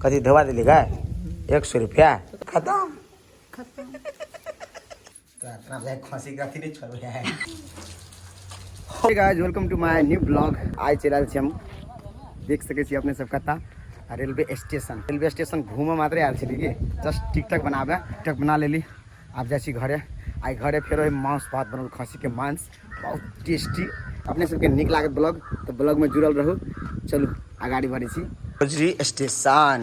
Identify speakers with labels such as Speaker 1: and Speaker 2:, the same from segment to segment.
Speaker 1: कथी धोबा देली गाय 100 रुपया खत्म।
Speaker 2: खत्म।
Speaker 1: तो इतना लाइक खसी के अथी नहीं छोड़बे है। Hey guys, welcome to my new blog. आइ चलि आयल छी हम, देख सकै छी अपने सब कतऽ, रेलवे स्टेशन। रेलवे स्टेशन घूमऽ मात्रे आयल छली कि जस्ट टिकटक बनाबे। टिकटक बना लेली, आब जाइ छी घरे। आइ घरे फेर ओहि मांस भात बनल, खसीके मांस, बहुत टेस्टी। अपने सबके नीक लागत ब्लॉग तऽ ब्लॉगमे जुड़ल रहू। चलू अगाड़ी बढ़ै छी। खोजरी स्टेशन।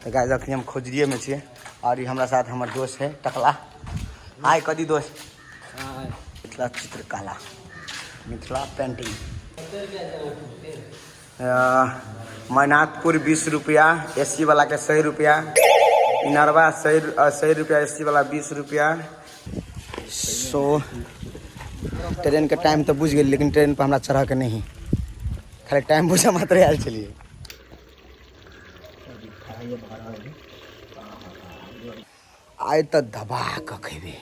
Speaker 1: तऽ गाइस अखनी हम खोजरीएमे छियै आओर ई हमरा साथ हमर दोस्त है टकला। हाय कदी दोस्त। मिथिला चित्रकला, मिथिला पेंटिंग। मैनाथपुर 20 रुपया, एसी वाला के 100 रुपया, इनरवा 100 रुपया, एसी वाला 20 रुपया। सो ट्रेन के टाइम तऽ बुझि गेली, लेकिन ट्रेन पर हमरा चढ़ऽ के नहीं, खाली टाइम बुझऽ मात्र आयल छलियै। आइ तऽ दबा कऽ खेबै,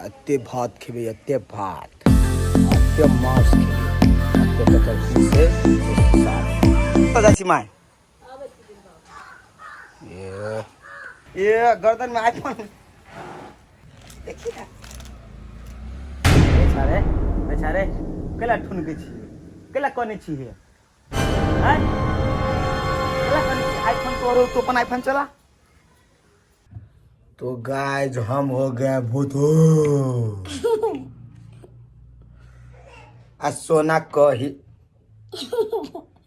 Speaker 1: एते भात खेबै, एते भात, एते मांस खेबै, एते तकर से जाइ छी माय। ये ये गर्दन में आईफोन देखी ना। बेचारे बेचारे केला ठुनकै छी, केला कनै छी हे? आँय? केला कनै छी? आईफोन तोरो, तू अपन आईफोन चला। तो गाइस हम हो गए भूत आ सोना कही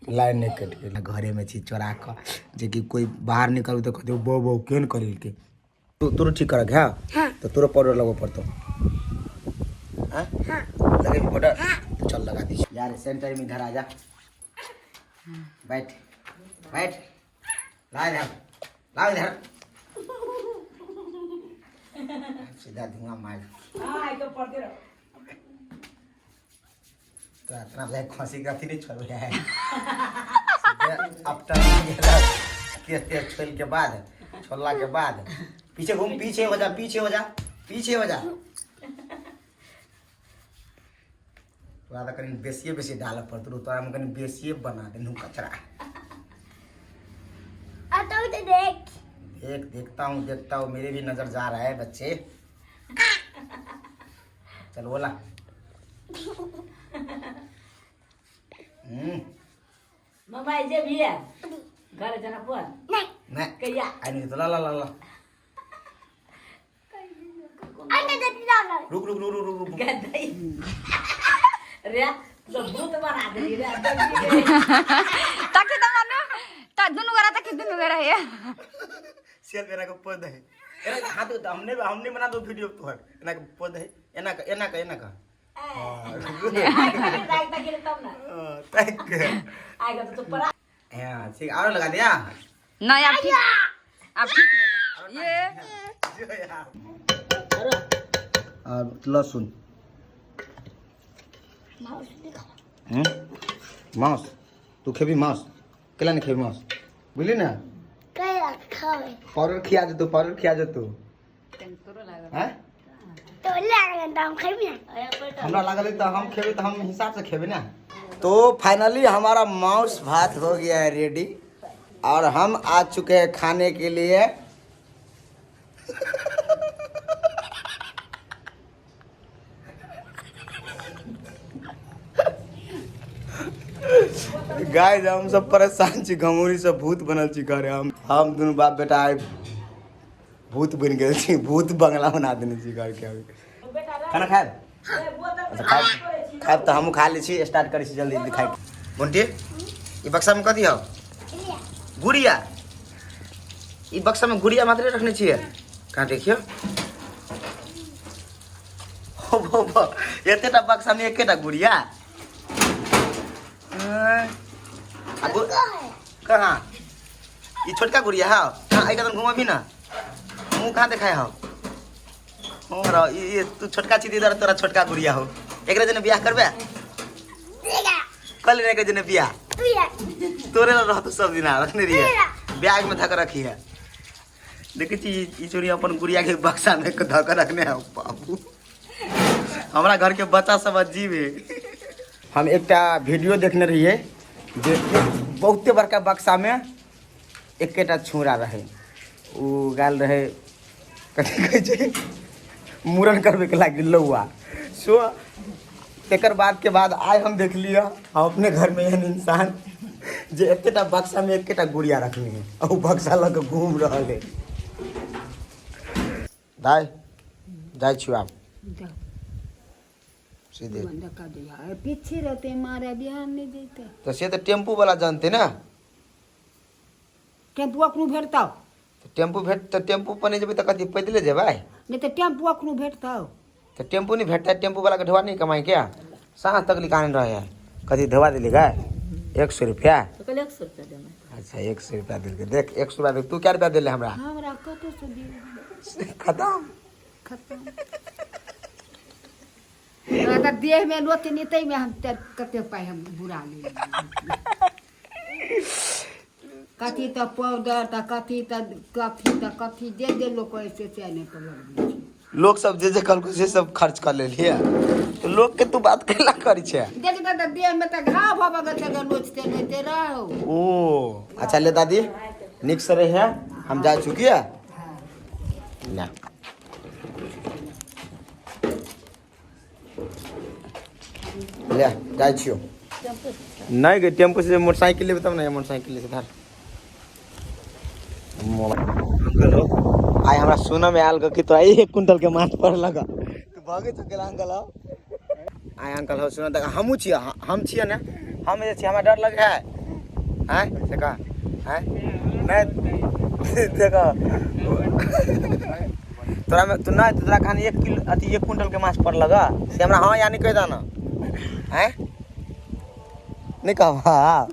Speaker 1: लाइन नहीं कट गेल। घरे में छी चोरा कऽ, जे कि कोई बाहर निकलू तऽ कहते बौ बौ केहन करेलकै। तू तोरो ठीक करक है?
Speaker 2: हाँ।
Speaker 1: तो तोरो पाउडर लगबऽ पड़तौ। हाँ?
Speaker 2: हाँ।
Speaker 1: लगेबी पाउडर? तो चल लगा दी यार। सेंटर में इधर आ जा, बैठ बैठ, ला इधर, ला इधर, सीधा धुआं मार। तो इतना लाइक खसी के अथी नहीं छोड़बे है। अब तेज तेज छोड़ के बाद, छोड़ला के बाद पीछे घूम, पीछे हो जा, पीछे हो जा, पीछे हो जा। तोरा तऽ कनि बेसिए बेसी डालऽ पड़तौ, तोरा में कनि बेसिए बना देलहुँ कचरा।
Speaker 2: तो देख
Speaker 1: देख, देखता हूँ, देखता हूँ, मेरे भी नजर जा रहा है बच्चे। चल बोला।
Speaker 3: मम्मा जे भी है घर जनकपुर।
Speaker 2: नहीं।
Speaker 1: नहीं।
Speaker 3: कहिया?
Speaker 1: आई नहीं तो ला ला ला ला।
Speaker 2: अंडा देती लागा।
Speaker 1: रुक रुक रुक रुक रुक।
Speaker 3: गदई रे तो भूत बना देली रे।
Speaker 4: ताकि त मानु त दुनु गोरा, ताकि दुनु गोरा हे।
Speaker 1: शेयर करा के पद है एना हाथ तो हमने हमने बना दो वीडियो तोहर। एना के पद है, एना के, एना के, एना के।
Speaker 3: तब ना
Speaker 1: तक
Speaker 3: आएगा तो परा।
Speaker 1: हां ठीक, और लगा दिया।
Speaker 4: नहीं, अब ठीक, अब ठीक। ये
Speaker 1: और लहसुन, मांस तू खेबी? मांस केला नहीं खेबी? मांस बुझली ना?
Speaker 2: खावे।
Speaker 1: पाउडर खिया जेतौ, पाउडर खिया जेतौ। हैं?
Speaker 2: तो लागल तऽ हम खेबी ना।
Speaker 1: हमरा लागल है तऽ हम खेबै तऽ हम हिसाब से खेबै ना। तो फाइनली हमारा मांस भात हो गया है रेडी और हम आ चुके हैं खाने के लिए। गाइस हम सब परेशान छी, घमौरी सब भूत बनल छी घरे। हम दुनू बाप बेटा आइ भूत बनि गेल छी, भूत बंगला बना देने छी घर के। अभी खाना खायब? अच्छा खायब, खायब तऽ हमहूँ खा लै छी। स्टार्ट करै छी जल्दी जल्दी खाइ। बंटी, ई बक्सामे कथी हौ? गुड़िया। ई बक्सामे गुड़िया मात्रे रखने छियै? कहाँ देखियौ। हो हो हो, एतेटा बक्सामे एकेटा गुड़िया? आँय। आ कहाँ ई छोटका गुड़िया हौ? कहाँ? एहि कदम घुमबी ना, मुँह कहाँ देखाय हौ? हो रह ई तू छोटका छी इधर, तोरा छोटका गुड़िया हो। एकरे जने बियाह करबे? कल एकरे जने बियाह तोरे ला रहतो सब दिना। रखने रहिए, बैग में धक रखी है। देखे छी ई चोरी अपन गुड़िया के बक्सा में धक रखने है। बाबू, हमरा घर के बच्चा सब अजीब है। हम एकटा वीडियो देखने रहिए जे बहुते बड़का बक्सा में एकेटा छौड़ा रहै, ओ गेल रहै कथी कहै छै मूड़न करबैके लागि लौआ। सो तकर बाद के बाद आइ हम देखलियै हम अपने घरमे एहन इंसान जे एतेटा बक्सामे एकेटा गुड़िया रखने है आ ओ बक्सा लऽ कऽ घूम रहल है। दाइ जाइ छियौ आब सीधे।
Speaker 5: पीछे रहते मारे बिहान नहीं देते।
Speaker 1: तऽ से तऽ टेम्पू वाला जानते ना।
Speaker 5: टेम्पू अखनो भेटतौ?
Speaker 1: तऽ टेम्पू भेट तऽ टेम्पू पर नहि जेबै तऽ कथी पैदले जेबै?
Speaker 5: नहीं तऽ टेम्पू अखनो भेटतौ।
Speaker 1: तऽ टेम्पू नहीं भेटतै, टेम्पू वाला के ढोआ नहीं कमाई क्या? साँझ तक लिखाने रहे है। कथी ढोआ दिली गाय? 100 रुपया।
Speaker 3: तो कहले 100 रुपया देबै।
Speaker 1: अच्छा 100 रुपया दिलकै। देख 100 रुपया देख, तू क्या रुपया दिले हमरा?
Speaker 5: हमरा कतौ से दियौ।
Speaker 1: खत्म।
Speaker 5: खत्म। हमरा तऽ देह में नोत नहीं तै में हम कते पाइ हम बुरा ले। कथी तऽ पाउडर तऽ कथी तऽ कथी तऽ कथी जे जे लोक कहै छै से नहि तऽ लगबै छै।
Speaker 1: लोक सब जे जे कहलको से सब खर्च कर लेलियै। तऽ लोक के तू बात केला करै छै?
Speaker 5: देख तऽ देह में तऽ घाव भऽ गेल छै, नोचते नोचते रहो।
Speaker 1: ओ अच्छा ले दादी, नीक से रहिहे, हम जा चुकी है ना। ले जाइ छियौ। नहीं गे टेम्पू से मोटरसाइकिल लेबै तब ने, मोटरसाइकिल से धर। अंकल हो, आइ हमरा सुनऽ में आयल कि तोरा 1 क्विंटल के माछ पड़लक। तू भगे चुके अंकल हो। आइ अंकल हो सुन तऽ हमहूँ छियै, हम छियै ने, हम जे छियै हमरा डर लगे है। आँय से कह, आँय नहीं देख तोरा में तू नहीं, तोरा खान 1 किलो अथी 1 क्विंटल के माछ पड़लक से हमरा हाँ या नहीं कहि दे ना। आँय नहीं कहबा?